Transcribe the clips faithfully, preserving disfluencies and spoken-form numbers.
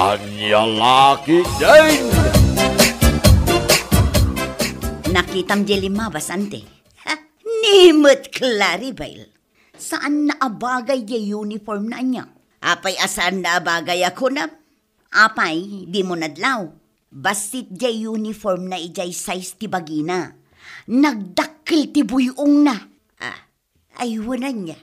Ania la ketdin? Nakitam diay limmabas, ante. Ha? Ni met Claribel. Saanna a bagay diay uniform na ania? Apay a saanna a bagay a kunam? Apay, dimo nadlaw? Bassit diay uniform na idiay size ti bagina. Nagdakkel ti buy-ongna. Ah, ay, wen ania.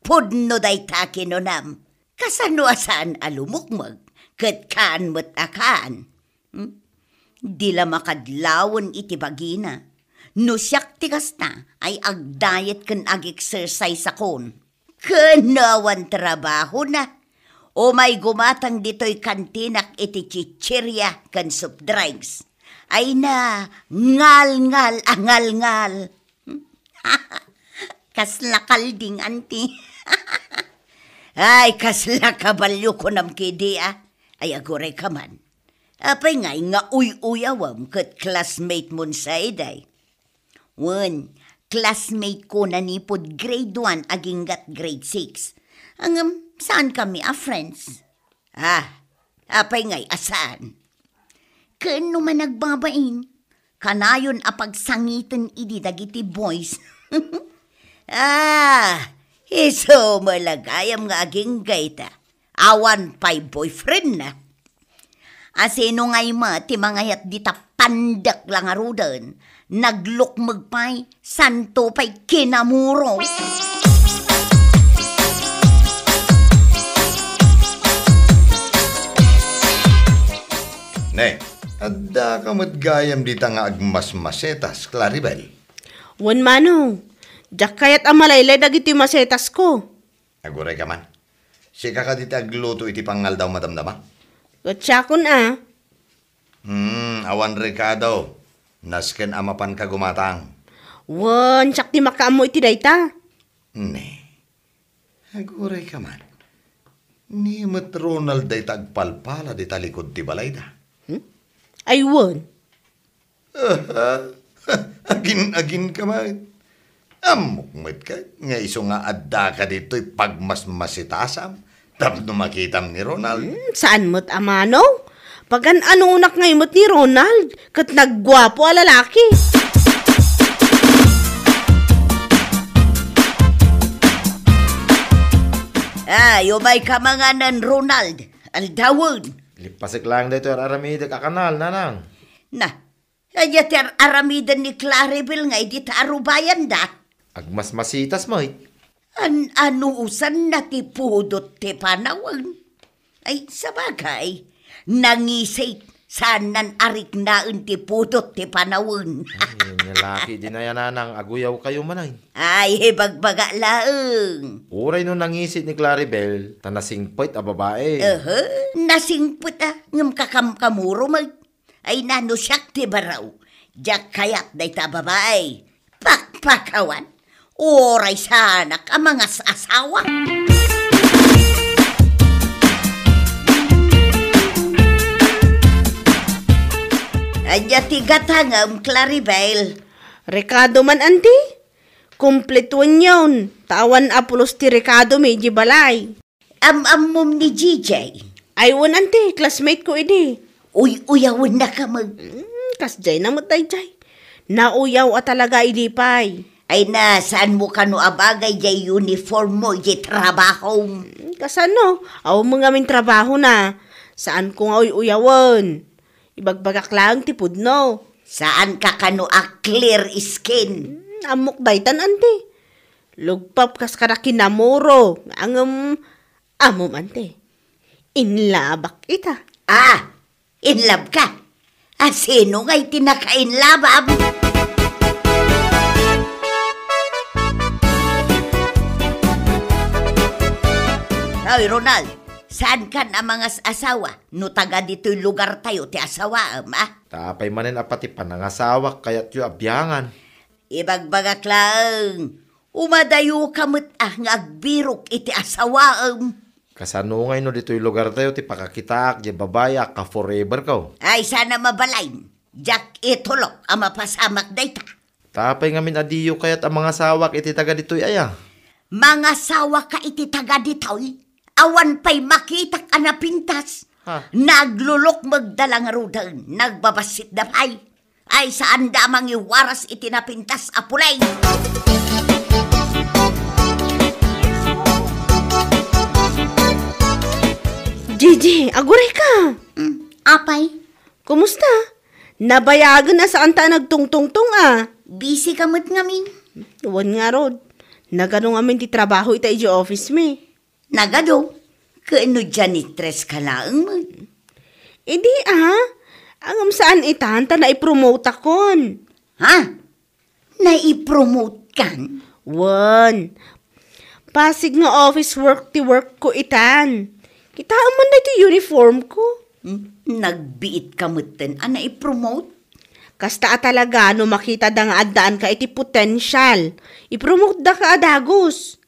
Pudno dayta kinunam. Kasano a saan a lumukmeg, ket kaan met a kaan? Hmm? Di la makadlawen iti bagina. No siak ti kasta, ay agdayet ken ag-exercise akon. Ken no awan trabahona, umay gumatang ditoy kantinak iti chicheria ken soft drinks. Ay na, ngalngal a ngalngal. Kasla kalding, anti. Ay, kasla kabalio kunam kidi, a. Ay, aguray ka man. Apay ngay nga uy-uyawem ket classmate mon sa iday? Wen, classmate ko nanipud grade one aginggat grade six. Ngem, saan kami a friends? Ah, apay ngay a saan? Ken no managbabain, kanayon a pagsangiten idi dagiti boys. Ah, isu met la gayam nga agingga ita. Awan pay boyfriendna. A sino ngay met ti mangayat dita pandek la ngaruden? Naglukmeg pay, santo pay kinamuro. Ne, addaka met gayam dita nga agmasmasetas, Claribel? Wen, Manong. Diak kayat a malaylay dagiti masetasko. Aguray ka man. Sika kadi ti agluto iti pangngaldaw, madamdama? Ket siakon a. Hmm, awan rekado. Nasken a mapanka gumatang. Wen, siak ti makaammo iti dayta. Ne. Aguray ka man. Ni met Ronald dayta agpalpala dita likud ti balayda. Hmm? Ay, wen. Aha. Agin-agin ka met. Ammok met ket nga isu nga addaka ditoy pagmasmasitasam tapno makitam ni Ronald. Hmm, saan met a mano? Pagan-anonak ngay met ni Ronald, ket nagguapo a lalaki. Ay, umay ka manganan, Ronald. Aldawen. Lippasek laeng daytoy ar-aramidek a kanal, nanang. Na, ania ti ar-aramiden ni Claribel nga idi ta arubayanda? Agmasmasitas met. An-anusanna ti pudot ti panawen. Ay, sabagay, nangisit, saannan a riknaen ti pudot ti panawen. Ay, nia la ketdin aya, nanang, aguyaw kayo manen. Ay, ibagbaga laeng. Uray no nangisit ni Claribel, ta nasingpet a babae. Aha, nasingpet a, ngem kakamkamuro met. Ay, nano siak ti baro. Diak kayat dayta a babae. Pakpakawan. Uray saanak a mangas-asawa. Ania ti gatangem, Claribel? Rekado man, anti. Kumpletuenyon, ta awan a pulos ti rekadomi idiay balay. Am-ammom ni J J? Ay, wen, anti, classmate ko idi. Uy-uyawennak a met. Hmm, kasdiay na met daydiay. Nauyaw a talaga idi pay. Ay na, saanmo kano a bagay diay uniform mo idiay trabahom? Hmm, kasano? Awan ngamin trabahona. Saanko nga uy-uyawen. Ibagbagak laeng ti pudno. Saanka kano a clear skin? Hmm, ammok daytan, anti. Lugpap kas kada kinamuro, ngem ammom, anti. Inlabak ita. Ah, inlabka? A sino ngay ti nakainlabam? Hoy, Ronald, saankan a mangas-asawa no taga ditoy lugartayo ti asawaem, a? Ta apay manen a pati panangasawak kayatyo a biangan? Ibagbagak laeng, umadayoka met a nga agbirok iti asawaem. Kasano ngay no ditoy lugartayo ti pakakitaak diay babai a ka-forever ko? Ay, saan a mabalin. Diak itulok a mapasamak dayta. Ta apay ngamin a diyo kayat a mangasawak iti taga ditoy aya? Mangasawaka iti taga ditoy? Awan pay makitak a napintas. Ha? Naglulukmegda la ngaruden, nagbabassitda pay. Ay, saanda a mangiwaras iti napintas a pulay. Gigi, aguray ka! Mm, apay? Kumusta? Nabayagen a saanta a nagtungtungtong a. Busy ka met ngamin. Wen ngarud. Nagano ngamin ti trabaho ita idiay office mi? Nagadu, ket no janitress ka laeng met. Idi a, ngem saan itan ta naipromoteakon. Ha? Naipromotekan? Wen. Pasig nga office work ti work ko itan. Kitaem man daytoy uniform ko. Hmm, nagbiit ka metten a naipromote? Kasta a talaga no makitada nga addaanka iti potential, ipromotedaka a dagus.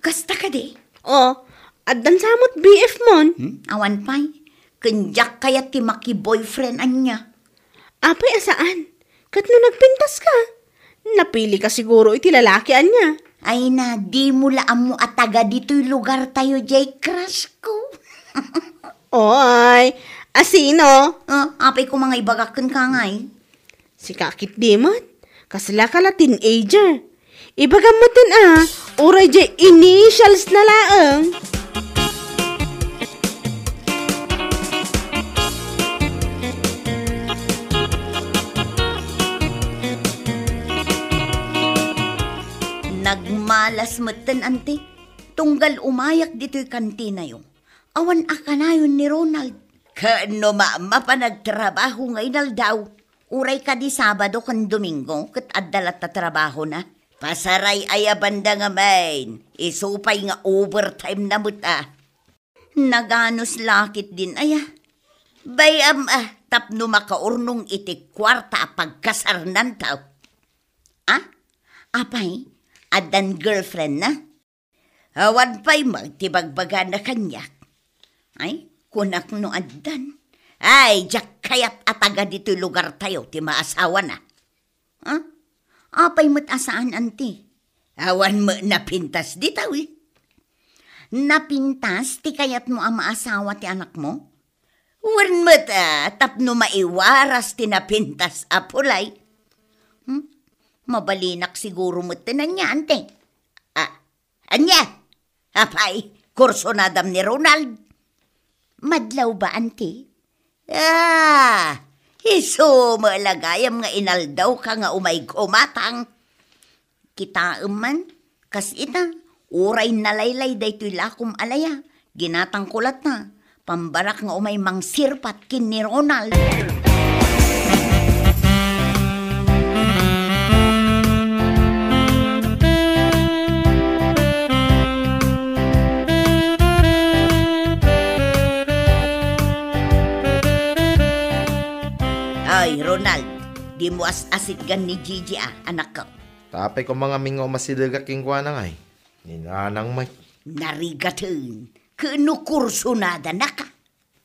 Kasta kadi? O, addan sa met B F mon? Hmm? Awan pay. Ken diak kayat ti maki-boyfriend ania. Apay a saan? Ket no nagpintas ka, napili ka siguro iti lalaki ania. Ay na, dimo la ammo a taga ditoy lugar tayo, jay crush ko. Oy, a sino? Ah, apay ko mga ibagak ken kangay. Sika ketdi met, kasla ka la teenager. Ibagam metten a, uray jay initials na laeng. Nagmalas metten, anti, tunggal umayak ditoy kantinayo. Awan a kanayon ni Ronald. Ken no mapan nagtrabaho nga inaldaw, uray kadi Sabado ken Domingo ket adda latta trabahona. Pasaray aya banda ngamin, isu pay nga overtime na met a. Naganus la ketdin aya. Bay-am a tapno makaurnong iti kuarta a pagkasarnantaw. A? Apay, addan girlfriend na? Awan pay met ti bagbagana kaniak. Ay, kunak no addan. Ay, diak kayat a taga ditoy lugartayo ti maasawana. Ha? Apay met a saan, anti? Awan met napintas ditaw, eh. Napintas ti kayatmo a maasawa ti anakmo? Wen met, ah, tapno maiwaras ti napintas a pulay. Hmm? Mabalinak siguro met ti ania, anti? Ah, ania? Apay, kursunadam ni Ronald? Madlaw ba, anti? Ah, isu met la gayam nga inaldawka nga umay gumatang. Kitaem man, kas ita, uray nalaylay daytoy lakom a laya, ginatangko latta, pambarak nga umay mangsirpat ken ni Ronald. Ay, Ronald, dimo as-asitgan ni Gigi a, anakko. Apay koma ngamin nga umasidegak kenkuana ngay? Ni nanang met. Narigaten, ken no kursunadana ka.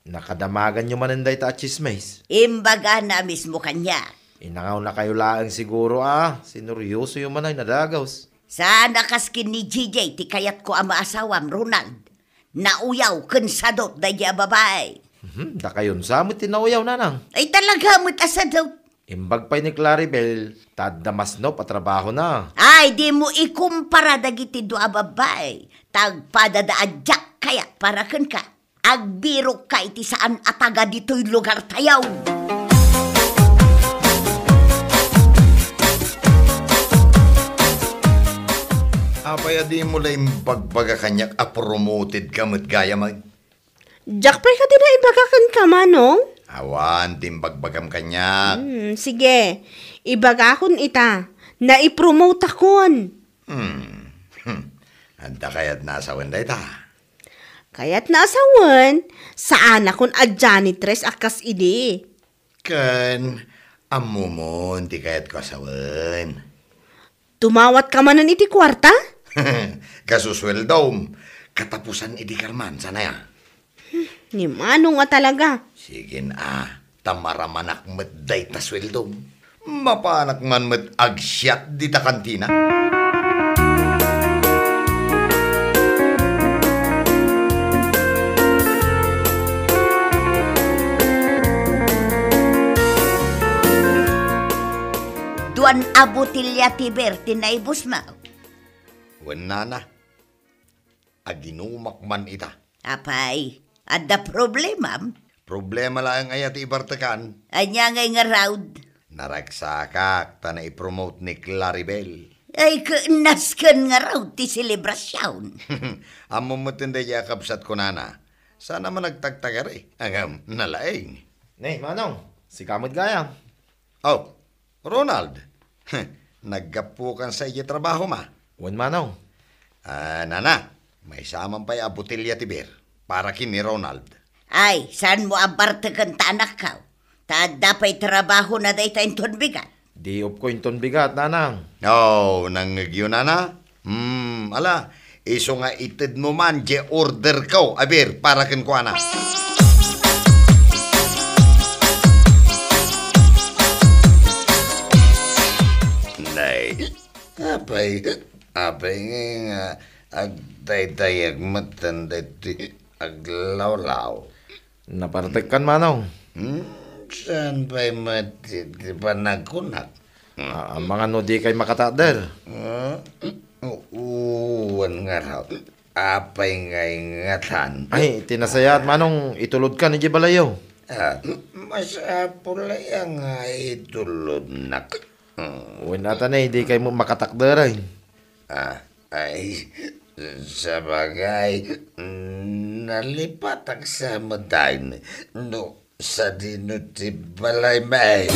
Nakadamaganyo manen dayta a tsismis? Imbagana a mismo kaniak. Inangawnakayo laeng siguro a sineryosoyo manen a dagus. Saan a kas ken ni Gigi ti kayatko a maasawam, Ronald. Nauyaw ken sadot daydi a babai. Mhm, dakayon sa met ti nauyaw, nanang. Ay, talaga met a sadot. Imbag pay ni Claribel, ta adda masnop a trabahona. Ay, dimo ikumpara dagiti dua a babbai. Ta agpadada a diak kayat para kenka. Agbirokka iti saan a taga ditoy lugartayo. Apay a dimo la imbagbaga kaniak a promoted ka met gayam? Diak pay kadi naibaga kenka, Manong? Awan ti imbagbagam kaniak. Hmm, sige. Ibagakon ita. Naipromoteakon. Hmm. Hmm. Adda kayatna a sawen dayta? Kayatna a sawen, saanakon a janitress a kas idi. Ken, ammomon ti kayatko a sawen. Tumawatka manen iti kuarta? Kas sueldom, katapusan idi karman, saan aya? Ni Manong a talaga. Sige a, ta maramanak met dayta sueldom. Mapanak man met agsiat dita kantina. A botelya ti beer ti naibusmo? Wen, nana. Aginumak man ita. Apay, adda problemam? Problema laeng aya ti ibartekan. Ania ngay ngarud? Naragsakak ta naipromote ni Claribel. Ay, keennas ken ngarud ti selebrasion. Ammom met daydiay a kabsatko, nana. Saan a managtagtagari. Ngem, nalaing. Ne, manong, sika met gayam. Oh, Ronald, naggapukan sa idiay trabahom a? Wen, manong. Ah, nana, maysa man pay a botelya ti beer para ken ni Ronald. Ay, saanmo a barteken ta anakko? Ta adda pay trabahona dayta inton bigat. Day off ko inton bigat, nanang. Oh, nangngegyo, nana? Hmm, ala, isu nga itedmo man diay orderko a beer para kenkuana. Nay, apay, apay ngay nga agdaydayag met daytoy aglawlaw? Nabartekkan, manong. Hmm, saan pay met ti, ti panagkunak? Ah, amangan no dikay makatakder. Ah, wen ngarud. Apay ngay ngatan? Ay, ti nasayaat, manong, itulodkan idiay balayyo. Ah, masapul aya nga itulodnak. Hmm. Wen, ata ne, dikay met makatakder, ay. Ah, ay, sabagay, nalipatak sa medan no sadino ti balaymi.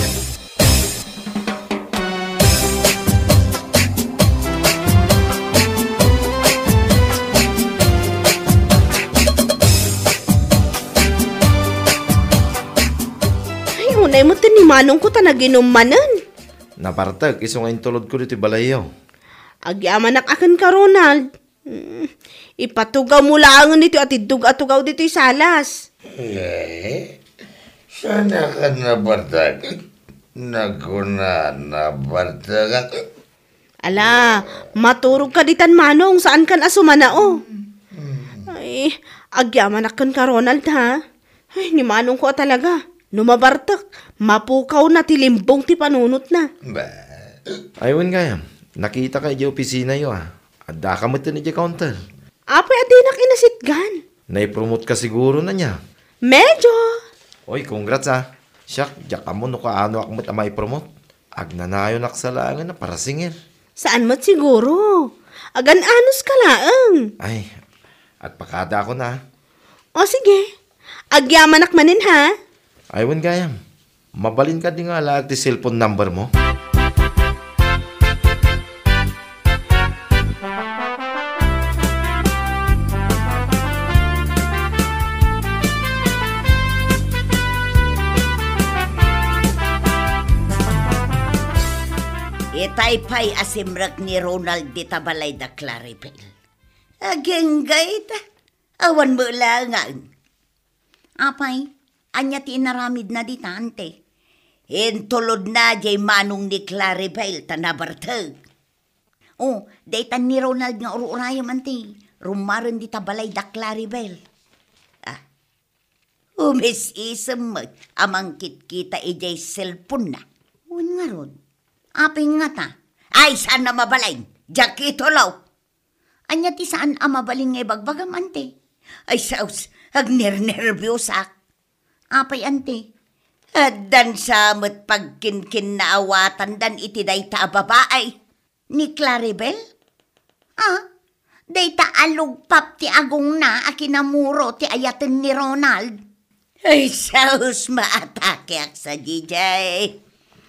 Ay, unay met ti ni manongko ta naginum manen. Nabartek, isu nga intulodko ditoy balayyo. Agyamanak a kenka, Ronald. Hmm, ipatugawmo laengen ditoy atiddog a tugaw ditoy salas. Eh, saan a kan nabartek? Nagkuna, nabartek. Ala, maturogka ditan, manong, saankan a sumanao. Hmm. Ay, agyamanak kenka, Ronald, ha? Ay, ni manongko a talaga. No mabartek, mapukawna ti limbong ti panunotna. Ba? Ay, wen gayam, nakitak idiay opisinayo, a. Addaka met idiay counter. Apay a dinak inasitgan? Naipromote ka siguro, ania? Medyo. Oy, congrats, a. Siak, diak ammo no kaanoak met a maipromote. Agnanayonak sa laengen a para singer. Saan met siguro? Agan-anos ka laeng. Ay, agpakadaakon, a. O, sige. Agyamanak manen, ha? Ay, wen gayam. Mabalin kadi nga alaek ti cellphone number mo? Itay pay a simrek ni Ronald dita balay da Claribel. Agingga ita. Awan met laengen. Apay, ania ti inaramidna dita, ante? Intulodna diay manong ni Claribel ta nabartek. O, daytan ni Ronald nga ur-urayem, ante. Rummuaren dita balay da Claribel. Ah, umis-isem met a mangkitkita idiay cellphone-na. Wen ngarud, apay ngata? Ay, saan a mabalin? Diak itulo. Ania ti saan a mabalin nga ibagbagam, ante? Ay, sus, agnernerbiosak. Apay, ante? Addan sa met pagkinkinnaawatan iti dayta a babai. Ni Claribel? Ah, dayta a lugpap ti agongna a kinamuro ti ayaten ni Ronald. Ay, sus, maatakeak sadiay.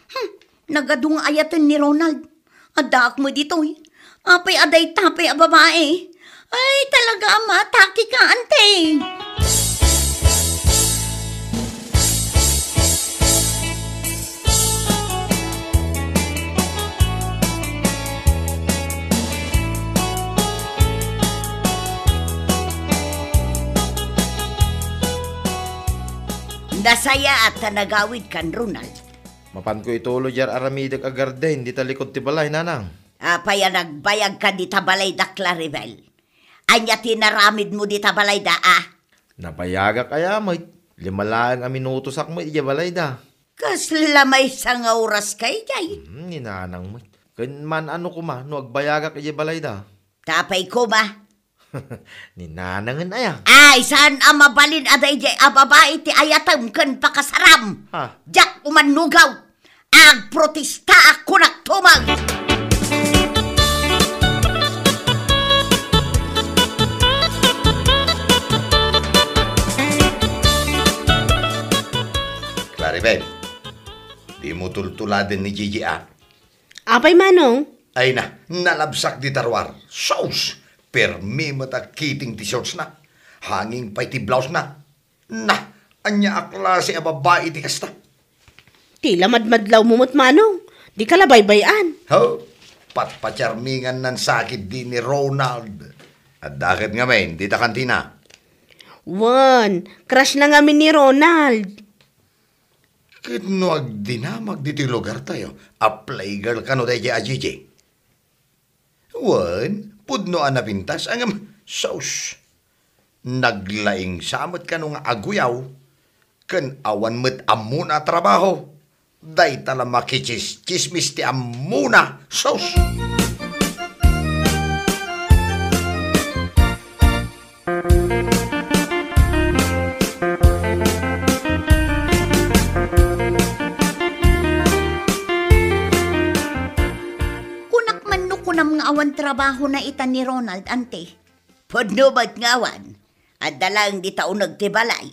Hmm, nagadu nga ayaten ni Ronald. Addaak met ditoy. Apay a dayta pay a babai? Ay, talaga a maatake ka, ante. Nasayaat ta nagawidkan, Ronald. Mapanko itulo diay aramidek a garden dita likud ti balay, nanang. Apay a nagbayagka dita balay da Claribel? Ania ti inaramidmo dita balayda, a? Nabayagak aya met. Lima laeng a minutosak met idiay balayda. Kasla maysa nga oras kay jay? Hmm, ni Nanang met. Ken man-ano koma no agbayagak idiay balayda? Tapay koma. Ni Nanangen aya? Ay, saan a mabalin a dayjay a babai ti ayatem ken pakasaram? Ha? Diak umannugaw. Agprotestaak, kunak tumang. Claribel, dimo tultuladen ni Gigi, a? Apay, Manong? Ay na, nalabsak dita ruar. Sus! Permi met a kiting ti shortsna. Hanging pay ti blousena. Na, ania a klase a babai ti kasta? Ti la madmadlawmo met, Manong. Dika la baybay-an. Ho, patpatiarmingan nan sakit di ni Ronald. Adda ket ngamin dita kantina. Wen, crush na ngamin ni Ronald. Ket no agdinamag ditoy lugartayo, a playgirl kano dayjay a Gigi? Wen, pudno a napintas, ngem, sus! Naglaing sa met kano nga aguyaw, ken awan met ammona a trabaho. Dayta la makichismis ti ammona, sus! Kunak man no kunam nga awan trabahona ita ni Ronald, anti? Pudno met nga awan. Adda laeng dita uneg ti balay.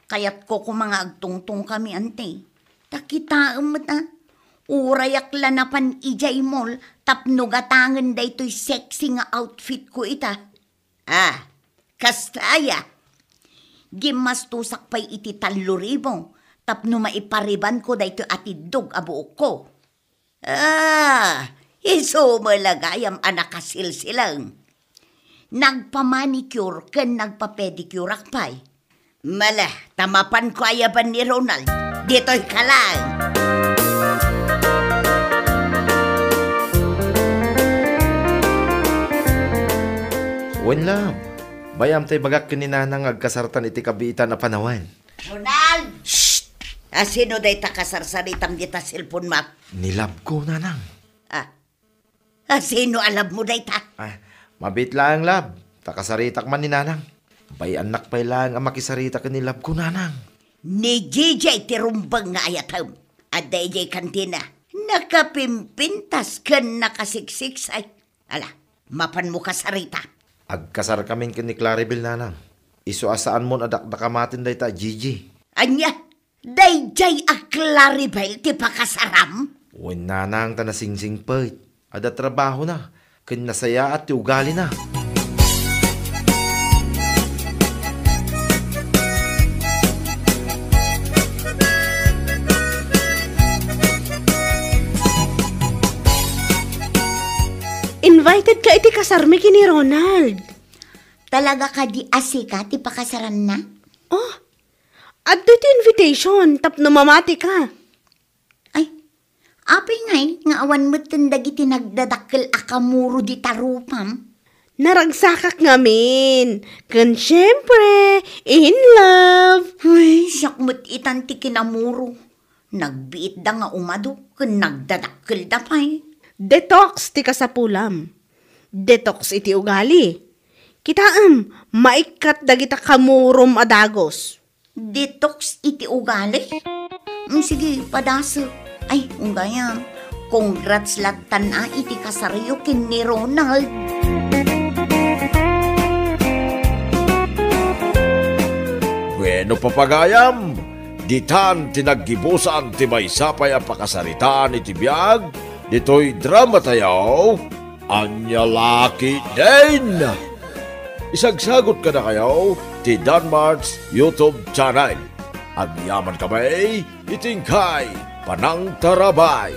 Kayatko koma nga agtungtongkami, anti. Ta kitaem met, a. Urayak la napan idiay mall tapno gatangen daytoy sexy nga outfitko ita. Ah, kasta aya. Gimmastosak pay iti tallo ribu tapno maiparibanko daytoy a tiddog a buokko. Ah, isu met la gayam a nakasilsilang. Nagpamanicure ken nagpapedicureak pay. Mala, ta mapanko ayaban ni Ronald. Ditoy ka lang. Wen, love. Bay-am ta ibagak ken ni Nanang nga agkasartan iti kabiitan a panawen. Ronald! Shh! A, sino dayta kasarsaritam dita cellphone mo? Ni love ko, Nanang. Ah. A, sino a love mo dayta? Ah, mabiit laeng, love. Ta kasaritak man ni Nanang. Bay-annak pay laeng a makisarita ken ni love ko, Nanang. Ni Gigi ti rumbeng nga ayatem. Adda idiay kantina. Nakapimpintas ken nakasiksiksay. Ala, mapanmo kasarita. Agkasarkamin ken ni Claribel, Nanang. Isu a saanmon a dakdakamaten dayta a Gigi. Ania? Daydiay a Claribel ti pakasaram? Wen, Nanang, ta nasingsingpet. Adda trabahona, ken nasayaat ti ugalina. Invited ka iti kasarmi ken ni Ronald. Talaga kadi a sika ti pakasaranna? Oh, adtoy ti invitation tapno mamati ka. Ay, apay ngay nga awan metten dagiti nagdadakkel a kamuro dita rupam? Naragsakak ngamin, ken siempre, in love. Ay, siak met itan ti kinamuro. Nagbiitda nga umado ken nagdadakkelda pay. Detox ti kasapulam. Detox iti ugali. Kitaem, maikkat dagita kamurom a dagus. Detox iti ugali? Mm, sige, padasek. Ay, unggayam. Congrats lattan a iti kasaryo ken ni Ronald. Bueno, papagayam, ditan ti naggibusan ti maysa pay a pakasaritaan iti biag ditoy dramatayo. Ania la ketdin? Isagsagot kadakayo ti Danmart's YouTube channel. Agyaman kami iti inkay panangtarabay.